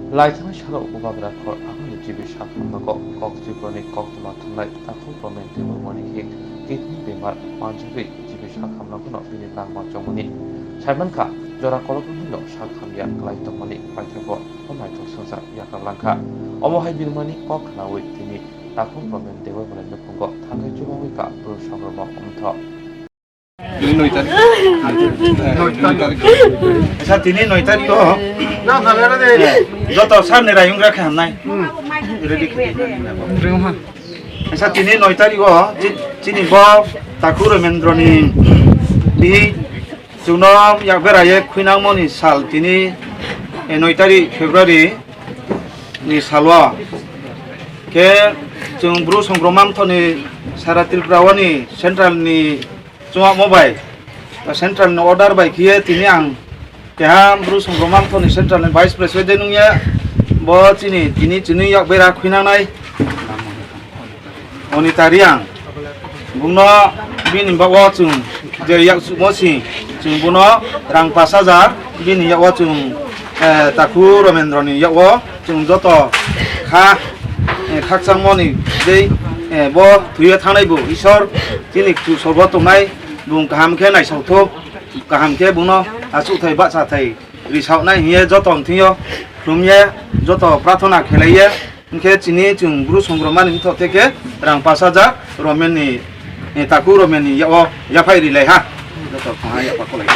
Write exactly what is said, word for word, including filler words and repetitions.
Laithangni salo Bubagra khor ahorni G B sak hamnago kok Triprani koktwma thumnai Takhuk Romen Debbarmani hik kidney bemar manjagwi G B sak hamnagono bini langma chongmani. Saimankha, jora koloknwino sak hamya kwlai tongmani paithago o naithok swngjak yakar langkha. Omo hai birmani kok khnaui tini Takhuk Romen Debbarmani nukhungo thangwi chubangwi ka bwrwi songrokno omtho. Tini noi tarik. Noi tarik. Acha, tini noi tarik o. Joto sar ni rayung rakha hamnai. Ready. Acha, tini noi tarik o, chi-, chini bo Takhuk Romendro ni di chuno yak beraye khuinangmo ni sal tini, eh, noi tarik February ni salo. Khe chung bru songrokma mtho ni sara Tripura o ni central ni chwngamo bai, ba central ni order bai khiye tini ang keha bru songrokma mtho ni central ni vice president wngya, bo chini tini chini yak bera khuinangnai Onita Riang. Bungno bini bago chung je yak chumo si chung buno rang pas hajar bini yago chung, eh, Takhuk Romendro ni yago chung joto kha, eh, khakchangmoni tei, eh, bo thwiwi thangnai bo Isor chini kusorbo tongnai, bung kaham khe naisokthok, kaham khe bungno achukthai bahchathai risoknai hiye joto mthwio khlumye joto prarthana khelaiye, hinkhe chini chung bru songrokmani wngthok tei khe rang pas hajar Romenni, eh, Takhuk Romenni yago yaphai rilai ha. Joto kha yaphai kolai.